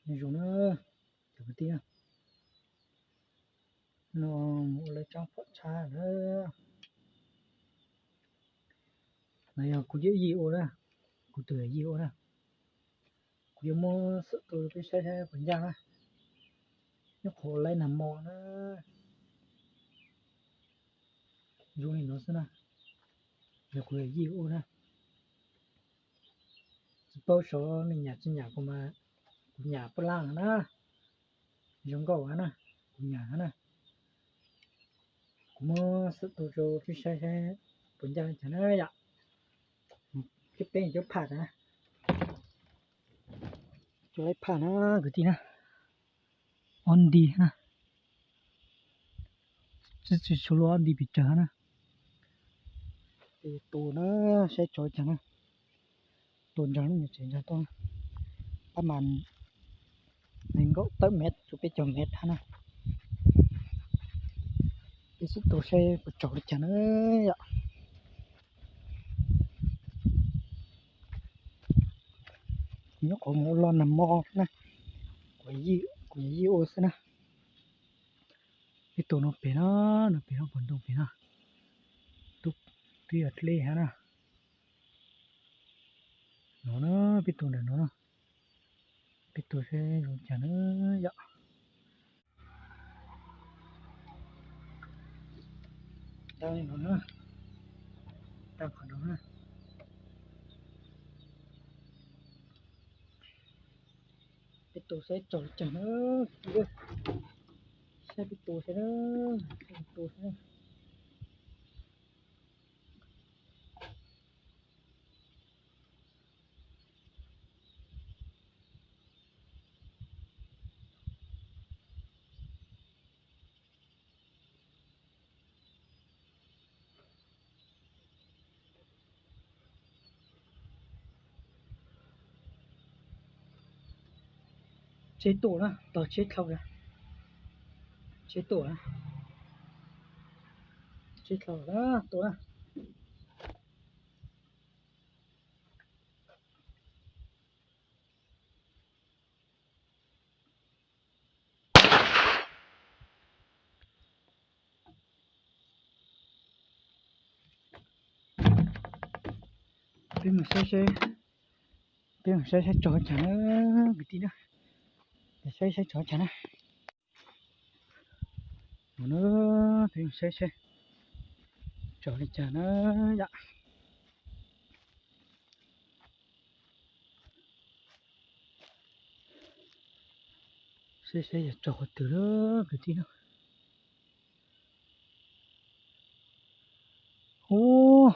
Nyob zoo na, cov kwv tij na, no mus ua lawv tsob phom tshab na. No yog kuv yawm yij ua na, kuv tus yawm yij ua na. Kuv yuav muab xwm tua peb saib saib puas ncaj na. Nyob qhov ua laib nag mo na, zoo li no xwb na. Yog kuv yawm yij ua na. Tsis paub xyov nej nyam tsis nyam, kuv mas kuv nyam paj laj na, zoo nkauj na, kuv nyam na. Kuv muab xwm tua rau peb saib saib puas ncaj li cas na yom. Cov peb cov phaj na, cov laib phaj na kwv tij na, ob nti na, tsis tsis tshua luaj ob nti pes tsawg na. Tua na, saib tso cas na, tua ntog lub nyuag tsev ntog tuaj, pab mas nees nkaum tawm mev rau peb caug mev hab na. Peb xwb tua saib puas tsaug li cas na yom. Kuv nyob qhov mus ua loj nag mo na, kuv yawm yij ua xwb na. Peb tua no pem no, no pem no pem ntoo pem no, twb yog dleb hab na. No na, peb tua ntawm no na, peb tua saib zoo cas na yom. Tau li no na, tau qhov no na. Peb tua saib tsaug li cas na, saib peb tua saib na, saib peb tua saib na. Tsheb tuaj na, tog tsheb dlhau na, tsheb tuaj na, tsheb dlhau na, tuaj na. Peb mus saib saib, peb mus saib saib tsaug cas na kwv tij na, saib saib tsaug cas na. No na, peb mus saib saib tsaug li cas na yom. Saib saib yog tsaug qhov twg lawm kwv tij na. Ub,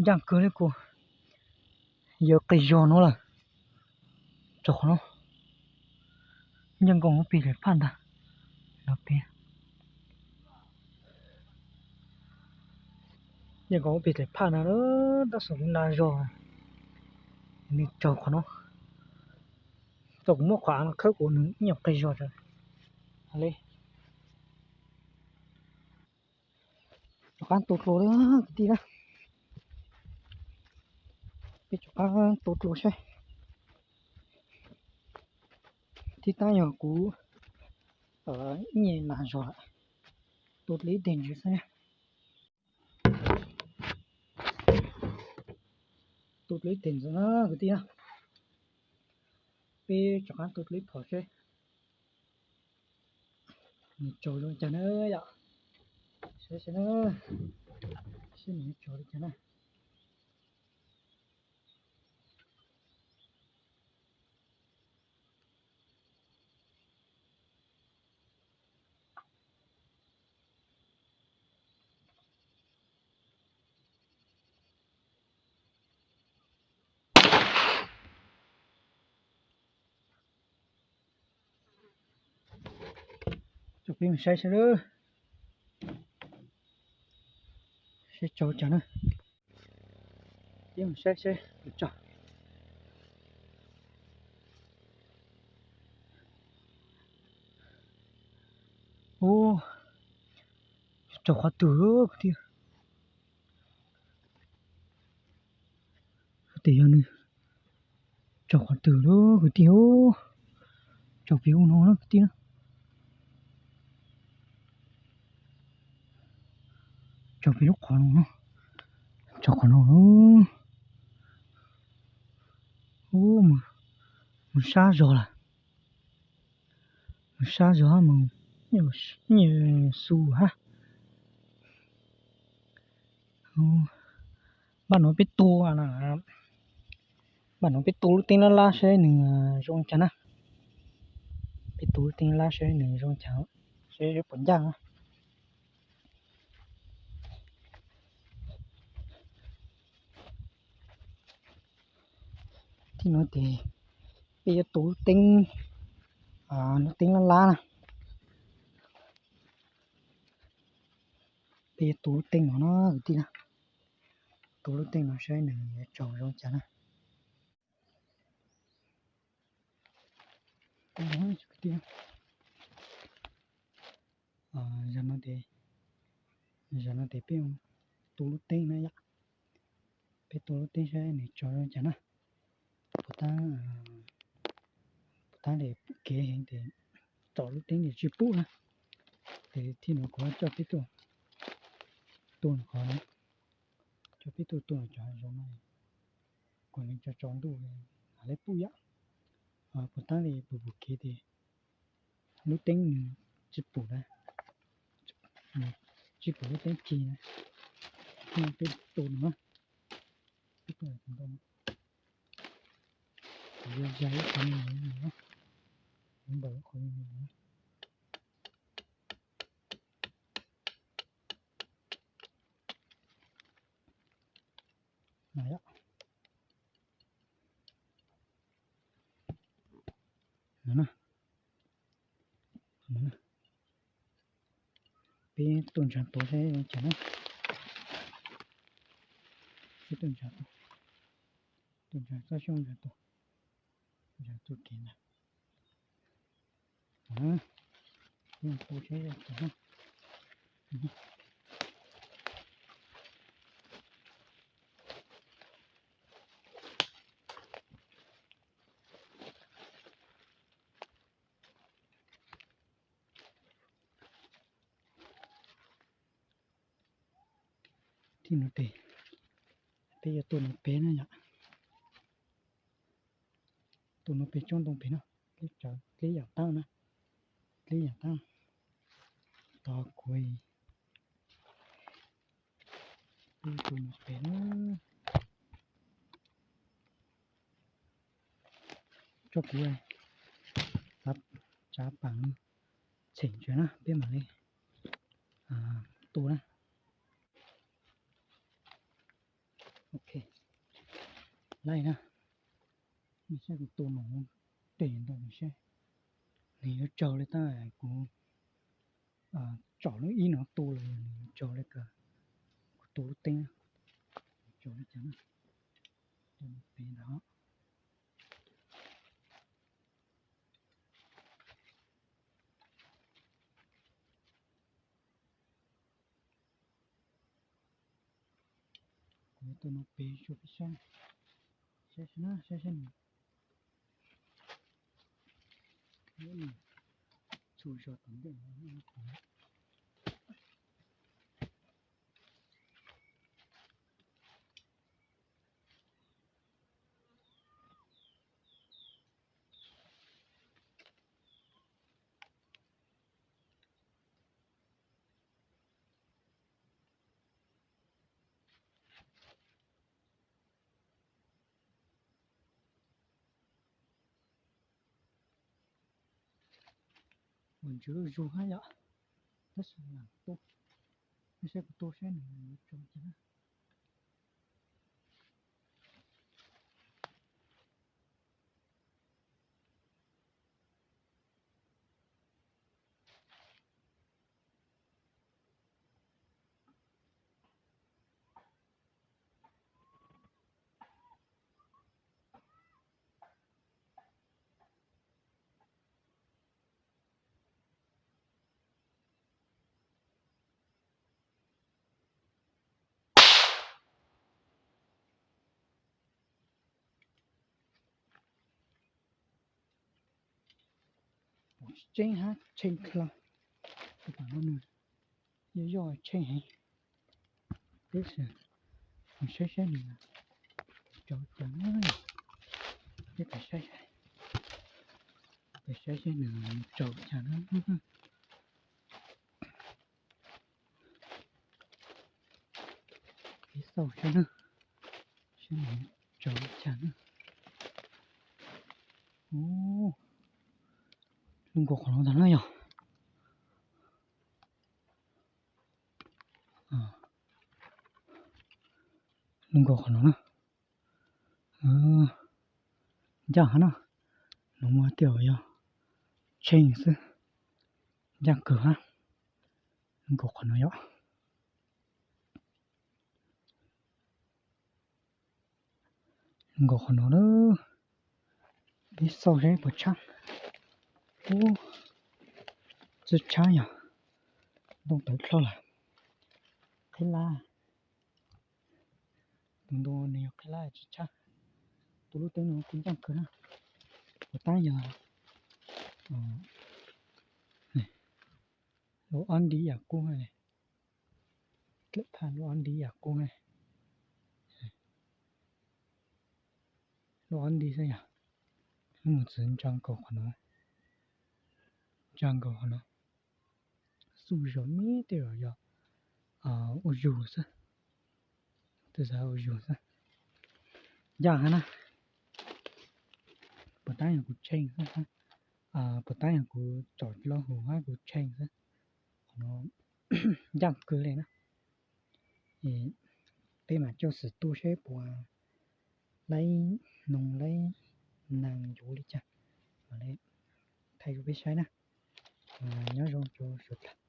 ncaj kawg li kuv, yawg qis zog no lawm. Tsaug qhov no, nce nkaus ub pem daim phaj ntag. No pem, nce nkaus ub pem daim phaj ntag, tab sis kuv na zog, nws tsaug qhov no. Thaum kuv muab qhov av no khawb kuv nws ib nyuag qis zog li. Rov qab tua dlua lawm kwv tij na. Peb rov qab tua dlua saib. Tib tab yog kuv ib nyuag nas zog lawm, tua dlua ib teg ntxiv xwb. Tua dlua ib teg ntxiv na kwv tij na. Peb rov qab tua dlua ib phom seb nws tsaug zoo li cas na yom. Saib saib na, seb nws tsaug li cas na. Coj peb mus saib saib, saib tsaug cas na. Peb mus saib saib tsaug. Ub, tsaug qhov twg lawm kwv tij. Tes yog nws tsaug qhov twg lawm kwv tij ub. Tsaus pem ub no na kwv tij na. Tsaus pem lub qhov no na. Tsaus qhov no. Ub, mus sab zog lawm. Mus sab zog hab mus, nyiam xu hab. Npaj nuav peb tu, npaj nuav peb tu lub teeb lab lab saib nws zoo cas na. Peb tu lub teeb lab saib nws zoo cas, saib puas ncaj na. Tib no ces peb yuav tu lub teeb, lub teeb lab lab na. Peb yuav tu lub teeb no na kwv tij na. Tu lub teeb no saib nws yuav tsaus zoo cas na. Yog no ces, yog no ces peb tu lub teeb na yom. Peb tu lub teeb saib nws tsaus zoo cas na. Puas tab, puas tab li kev heev ces tsom lub teeb ces tsis pum na. Ces tib no kuv coj peb tuaj, tuaj qhov no, coj peb tuaj tuaj cov hav zoov no, kuv nws tsaus tsaus ntuj, ha leb pum yom. Puas tab li pum pum kev ces lub teeb nws tsis pum na, tsis pum lub teeb cig na. Peb tu no, peb tu ntau no, kuv yuav zais ib qho me me no, yuav npaum ib qho me me no. Peb tuaj ntsaws tua saib cas na. Peb tuaj ntsaws tua, tuaj ntsaws txoj xyoob ntsaws tua, ntsaws tua kev ntag. Peb tua saib cas na. Tib no ces peb yuav tua no pem na yom. Tua no pem tsob ntoo pem no, dleb yam taab na, dleb yam taab. Tos kuv tua no pem na. Tso kuv tsav paam txheem ntsia na peb mam li tua na. Ok, laij na, nej saib kuv tua no tes ntau nws saib, nws yuav tsaug li tab kuv tsom lub ib no tu los nws yuav tsaug li kawg. Kuv tua lub teeb, tsaug li cas na, tua no pem ntag. Kuv yuav tua no pem tso peb saib, saib saib na, saib saib nws, nws txhua zog tom ntej no. Ua ntsis zuj zus hab yom, tab sis lam tu, nej saib kuv tua saib nws yuav tsaug cas na. Tseeb hab tsheej dlhau. Tus pam no nws yog yoj tsheej heev. Peb mus saib saib nws rau cas na. Peb pais saib, pais saib saib nws rau cas na. Peb xauj saib na, saib nws rau cas na. Ub, lub nkaus qhov no ntag na yog. Lub nkaus qhov no na. Ncaj hab na, no muaj tiaj yog tsheej xwb. Ncaj kawg hab. Lub nkaus qhov no yom. Lub nkaus qhov no na, peb xauj saib puas tshab. Ub, tsi tshab yog, ntoo tawv dlhau lawm. Qhib lab, tus ntoo nws yog qhib lab tsi tshab. Tus lub teeb no kuj ncaj kawg na. Puas tab yog lub ob nti yam qub, lub ob nti yam qub, lub ob nti xwb yog. Wb mus txwv ntsa nkaus qhov no, ntsa nkaus qhov no. Xuj zog me tej zaum yog ua zug xwb, tej zaum ua zug xwb. Ncaj hab na, puas tab yog kuv tsheej xwb, puas tab yog kuv tsom dlhau hab kuv tsheej xwb. Qhov no ncaj kawg li na. Peb mam coj xwm tuaj saib puas laib noog laib nees yuav li cas, mam li thaij rau peb saib na. Nyob zoo rau suav dlawg.